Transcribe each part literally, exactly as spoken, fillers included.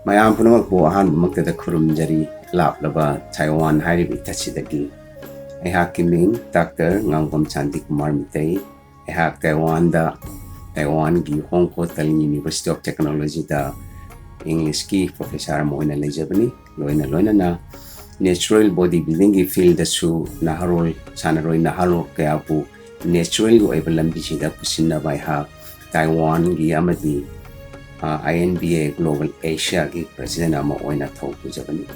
ꯃꯌꯥꯝ ꯄꯨꯝꯅꯃꯛꯄꯨ ꯑꯍꯥꯟꯕꯃꯛꯇꯗ ꯈꯨꯔꯨꯝꯖꯔꯤ꯫ ꯂꯥꯞꯂꯕ ꯇꯥꯏꯋꯥꯟ ꯍꯥꯏꯔꯤꯕ ꯏꯊꯠꯁꯤꯗꯒꯤ꯫ ꯑꯩꯍꯥꯛꯀꯤ ꯃꯤꯡ ꯗꯥꯛꯇꯔ ꯉꯥꯡꯕꯝ ꯁꯥꯟꯇꯤ ꯀꯨꯃꯥꯔ ꯃꯤꯇꯩ꯫ ꯑꯩꯍꯥꯛ ꯇꯥꯏꯋꯥꯟꯗ, ꯇꯥꯏꯋꯥꯟꯒꯤ ꯍꯣꯡꯀꯣ ꯇꯂꯤꯡ University of Technologyꯗ Englishꯀꯤ professor ꯑꯃ ꯑꯣꯏꯅ ꯂꯩꯖꯕꯅꯤ꯫ ꯂꯣꯏꯅ ꯂꯣꯏꯅꯅ natural body buildingꯒꯤ fieldꯗꯁꯨ ꯅꯍꯥꯔꯣꯜ, ꯁꯥꯟꯅꯔꯣꯏ ꯅꯍꯥꯔꯣꯜ ꯀꯌꯥꯕꯨ naturalꯒꯤ ꯑꯣꯏꯕ ꯂꯝꯕꯤꯁꯤꯗ ꯄꯨꯁꯤꯟꯅꯕ ꯑꯩꯍꯥꯛ ꯇꯥꯏꯋꯥꯟꯒꯤ ꯑꯃꯗꯤ, ꯑ, INBA Global Asiaꯒꯤ president ꯑꯃ ꯑꯣꯏꯅ ꯊꯧ ꯄꯨꯖꯕꯅꯤ꯫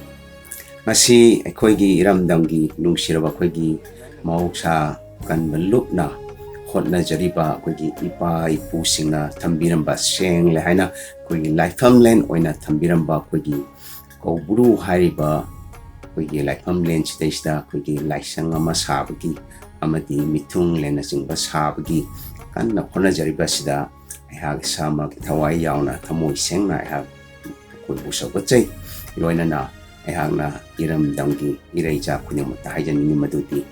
ꯉꯁꯤ ꯑꯩꯈꯣꯏꯒꯤ ꯏꯔꯝꯗꯝꯒꯤ ꯅꯨꯡꯁꯤꯔꯕ ꯑꯩꯈꯣꯏꯒꯤ ꯃꯍꯧꯁꯥ ꯀꯟꯕ ꯂꯨꯞꯅ ꯍꯣꯠꯅꯖꯔꯤꯕ ꯑꯩꯈꯣꯏꯒꯤ ꯏꯄꯥ ꯏꯄꯨꯁꯤꯡꯅ ꯊꯝꯕꯤꯔꯝꯕ ꯁꯦꯡꯂꯦ ꯍꯥꯏꯅ ꯑꯩꯈꯣꯏꯒꯤ ꯂꯥꯏꯐꯝꯂꯦꯟ ꯑꯣꯏꯅ ꯊꯝꯕꯤꯔꯝꯕ ꯑꯩꯈꯣꯏꯒꯤ ꯀꯧꯕ꯭ꯔꯨ ꯍꯥꯏꯔꯤꯕ ꯑꯩꯈꯣꯏꯒꯤ ꯂꯥꯏꯐꯝꯂꯦꯟꯁꯤꯗꯩꯁꯤꯗ ꯑꯩꯈꯣꯏꯒꯤ ꯂꯥꯏꯁꯪ ꯑꯃ ꯁꯥꯕꯒꯤ ꯑꯃꯗꯤ ꯃꯤꯊꯨꯡꯂꯦꯟꯅꯆꯤꯡꯕ ꯁꯥꯕꯒꯤ ꯀꯟꯅ ꯍꯣꯠꯅꯖꯔꯤꯕ ꯑꯁꯤꯗ ꯑꯩꯍꯥꯛ ꯏꯁꯥꯃꯛ ꯊꯋꯥꯏ ꯌꯥꯎꯅ ꯊꯃꯣꯏ ꯁꯦꯡꯅ ꯑꯩꯍꯥꯛ ꯑꯩꯈꯣꯏꯕꯨ ꯁꯧꯒꯠꯆꯩ꯫ ꯂꯣꯏꯅꯅ ꯑꯩꯍꯥꯛꯅ ꯏꯔꯝꯗꯝꯒꯤ ꯏꯔꯩꯆꯥ ꯈꯨꯗꯤꯡꯃꯛꯇ ꯍꯥꯏꯖꯅꯤꯡꯉꯤ ꯃꯗꯨꯗꯤ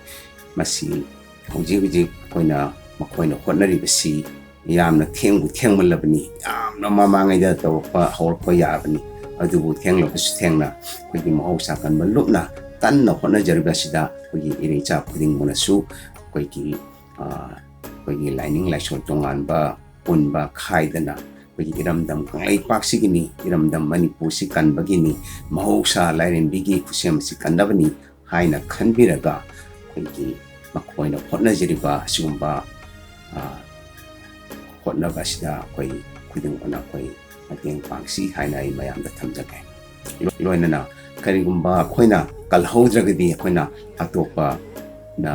ꯃꯁꯤ ꯍꯧꯖꯤꯛ ꯍꯧꯖꯤꯛ ꯑꯩꯈꯣꯏꯅ ꯃꯈꯣꯏꯅ ꯍꯣꯠꯅꯔꯤꯕꯁꯤ ꯌꯥꯝꯅ ꯊꯦꯡꯕꯨ ꯊꯦꯡꯃꯜꯂꯕꯅꯤ, ꯌꯥꯝꯅ ꯃꯃꯥꯡꯉꯩꯗ ꯇꯧꯔꯛꯄ ꯍꯧꯔꯛꯄ ꯌꯥꯕꯅꯤ꯫ ꯑꯗꯨꯕꯨ ꯊꯦꯡꯂꯕꯁꯨ ꯊꯦꯡꯅ ꯑꯩꯈꯣꯏꯒꯤ ꯃꯍꯧꯁꯥ ꯀꯟꯕ ꯂꯨꯞꯅ ꯀꯟꯅ ꯍꯣꯠꯅꯖꯔꯤꯕ ꯑꯁꯤꯗ ꯑꯩꯈꯣꯏꯒꯤ ꯏꯔꯩꯆꯥ ꯈꯨꯗꯤꯡꯃꯛꯅꯁꯨ ꯑꯩꯈꯣꯏꯒꯤ, ꯑ, ꯑꯩꯈꯣꯏꯒꯤ ꯂꯥꯏꯅꯤꯡ ꯂꯥꯏꯁꯣꯟ ꯇꯣꯉꯥꯟꯕ ꯄꯨꯟꯕ ꯈꯥꯏꯗꯅ ꯑꯩꯈꯣꯏꯒꯤ ꯏꯔꯝꯗꯝ ꯀꯪꯂꯩꯄꯥꯛꯁꯤꯒꯤꯅꯤ, ꯏꯔꯝꯗꯝ ꯃꯅꯤꯄꯨꯔꯁꯤ ꯀꯟꯕꯒꯤꯅꯤ, ꯃꯍꯧꯁꯥ ꯂꯥꯏꯔꯦꯝꯕꯤꯒꯤ ꯈꯨꯠꯁꯦꯝ ꯑꯁꯤ ꯀꯟꯅꯕꯅꯤ ꯍꯥꯏꯅ ꯈꯟꯕꯤꯔꯒ ꯑꯩꯈꯣꯏꯒꯤ ꯃꯈꯣꯏꯅ ꯍꯣꯠꯅꯖꯔꯤꯕ ꯑꯁꯤꯒꯨꯝꯕ, ꯑ, ꯍꯣꯠꯅꯕ ꯑꯁꯤꯗ ꯑꯩꯈꯣꯏ ꯈꯨꯗꯤꯡꯃꯛꯅ ꯑꯩꯈꯣꯏ ꯃꯇꯦꯡ ꯄꯥꯡꯁꯤ ꯍꯥꯏꯅ ꯑꯩ ꯃꯌꯥꯝꯗ ꯊꯝꯖꯒꯦ꯫ ꯂꯣꯏꯅꯅ ꯀꯔꯤꯒꯨꯝꯕ ꯑꯩꯈꯣꯏꯅ ꯀꯜꯍꯧꯗ꯭ꯔꯒꯗꯤ ꯑꯩꯈꯣꯏꯅ ꯑꯇꯣꯞꯄꯅ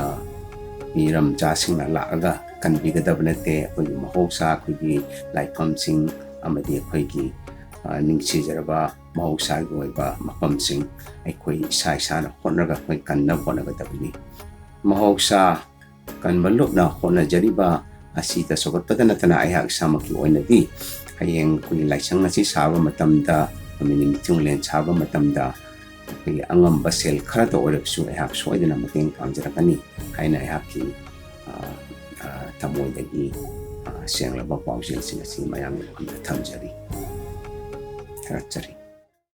ꯃꯤꯔꯝꯆꯥꯁꯤꯡꯅ ꯂꯥꯛꯑꯒ ꯀꯟꯕꯤꯒꯗꯕ ꯅꯠꯇꯦ꯫ ꯑꯩꯈꯣꯏꯒꯤ ꯃꯍꯧꯁꯥ, ꯑꯩꯈꯣꯏꯒꯤ ꯂꯥꯏꯐꯝꯁꯤꯡ ꯑꯃꯗꯤ ꯑꯩꯈꯣꯏꯒꯤ, ꯑ, ꯅꯤꯡꯊꯤꯖꯔꯕ ꯃꯍꯧꯁꯥꯒꯤ ꯑꯣꯏꯕ ꯃꯐꯝꯁꯤꯡ ꯑꯩꯈꯣꯏ ꯏꯁꯥ ꯏꯁꯥꯅ ꯍꯣꯠꯅꯔꯒ ꯑꯩꯈꯣꯏ ꯀꯟꯅꯕ ꯍꯣꯠꯅꯒꯗꯕꯅꯤ꯫ ꯃꯍꯧꯁꯥ ꯀꯟꯕ ꯂꯨꯞꯅ ꯍꯣꯠꯅꯖꯔꯤꯕ ꯑꯁꯤꯗ ꯁꯧꯒꯠꯄꯗ ꯅꯠꯇꯅ ꯑꯩꯍꯥꯛ ꯏꯁꯥꯃꯛꯀꯤ ꯑꯣꯏꯅꯗꯤ ꯍꯌꯦꯡ ꯑꯩꯈꯣꯏꯒꯤ ꯂꯥꯏꯁꯪ ꯑꯁꯤ ꯁꯥꯕ ꯃꯇꯝꯗ, ꯑꯃꯗꯤ ꯃꯤꯊꯨꯡꯂꯦꯟ ꯁꯥꯕ ꯃꯇꯝꯗ ꯑꯩꯈꯣꯏꯒꯤ ꯑꯉꯝꯕ ꯁꯦꯜ ꯈꯔꯇ ꯑꯣꯏꯔꯕꯁꯨ ꯑꯩꯍꯥꯛ ꯁꯣꯏꯗꯅ ꯃꯇꯦꯡ ꯄꯥꯡꯖꯔꯛꯀꯅꯤ ꯍꯥꯏꯅ ꯑꯩꯍꯥꯛꯀꯤ, ꯑ, ꯑ, ꯊꯃꯣꯏꯗꯒꯤ, ꯑ, ꯁꯦꯡꯂꯕ ꯄꯥꯎꯖꯦꯜꯁꯤꯡ ꯑꯁꯤ ꯃꯌꯥꯝꯒꯤ ꯃꯐꯝꯗ ꯊꯝꯖꯔꯤ꯫ ꯊꯥꯒꯠꯆꯔꯤ꯫